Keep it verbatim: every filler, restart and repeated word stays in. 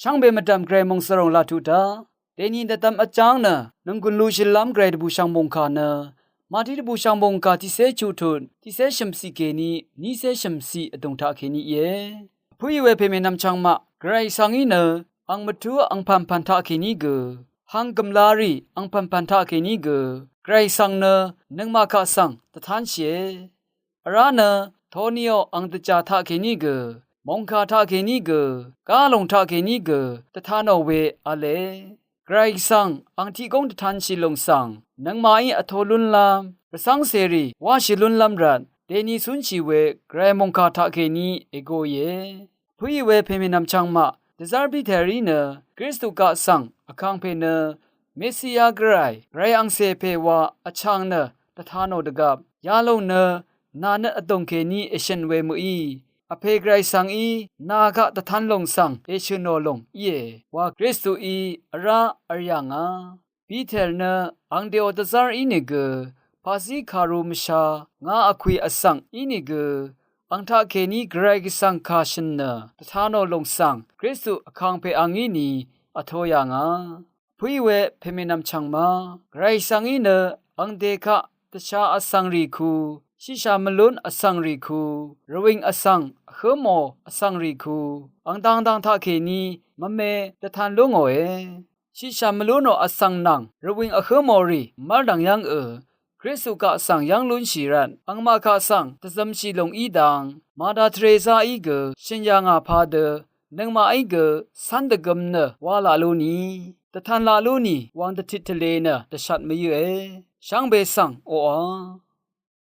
Shvngbe mvdv̀m Gvray mòngsvròng laq tuq daq, dèni dvdvm vjáng nø nònggùn lushìlv́m Gvray dvbùshv̀ng mòngkà nø Mati dvbùshv̀ng mòngkà tiqcé chuqtut tiqcé shø̀mciq kèní nícé shø̀mciq vdùng taqkèní íe. Vpǿì we pèmènvm chvngmaq, Gvray svng í nø ang mvtú angpv̀npv̀n taqkèní gø, hang gø̀mlarì angpv̀npv̀n taqkèní gø, Gvray svng nø nøngmaq kaq svng dvtánshìe. Vrá nø toniò ang dvjà taqkèní gø, mòngkà taqkèní gø, gálòng taqkèní gø dvtanò we v̄le. Gvray svng ang tiqgóng dvtanshì lòng svng nøngmaqí vtō lúnlv́m, rvcv́ngcèrì wáshì lúnlv́m rvt dèni cúnshì we Gvray mòngkà taqkèní ègoìe. Vpǿì we pèmènvm chvngmaq, dvzv́r Piterí nø Kristu kaq svng vkangpè nø Mesia Gvray, Gvray angcè pè wa vchv̀ng nø dvtanò dvgvp, yalòng nø nà nøt vdòng kèní èshø̀n we mø̀í, Vpè Gvray svng í nà kaq dvtan lòng svng èshø̀nò lòng íe wa Kristuí vrá v̄l yà ngà. Piter nø ang dèò dvzv́r ínìgø, paqzí kàru mvsha ngà vkwì vsvng ínìgø, ang taqkèní Gvray Gvsvng kà shø̀n nø dvtanò lòng svng Kristu vkangpè angí ni vtō yà ngà. Vpǿì we pèmènvm chvngmaq, Gvray svng í nø ang dè kaq dvsha vsvng rì ku, shishà mvlún vsvng rì ku, rvwìng vsvng vhǿmò vsvng rì ku, ang dangdang taqkèní mvme dvtan lú ngòe. Shishà mvlúnò vsvng nvng rvwìng vhǿmò rì mv́rdv̀ng yv́ng ø, Kristu kaq svng yv́ng lúnshì rvt angmaq kaq svng dvzømshì lòng í dang, Mada Teresaí gø shø̀n yà ngà padø nøngmaqí gø cv́n dvgøm nø wa laq lú ni, dvtan laq lú ni wvng dvtit tvlē nø dvshat mvyǿe. Shvngbe svng oqà